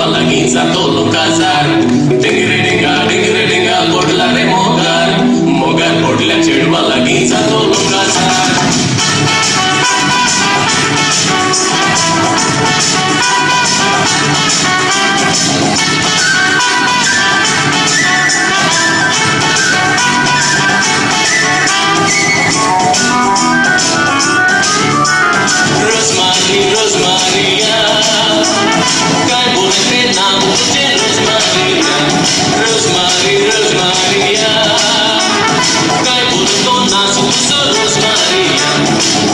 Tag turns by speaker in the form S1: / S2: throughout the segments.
S1: चेडवा लागीं जातलो काजार. डिंगरे डिंगा डिंगरे डिंगा पडला रे मोगार, मोगार पडल्या चेडवा लागीं जातलो काजार. रोजमारी रोजमारिया, काय बोलते नाव तुझे रोजमारिया. रोजमारी रोजमारिया, काय बोलतो नाच तुझं रोजमारिया.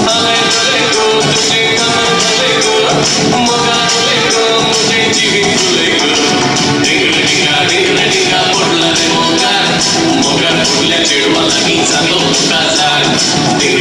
S1: हले डोले गो तुझे कमर डोले गो, मोगा डोले गो मुझे जीवी डोले गो. डिंगरे डिंगा डिंगरे डिंगा पडला रे मोगार, मोगार पडल्या चेडवा लागीं जालो काजार. डिंगरे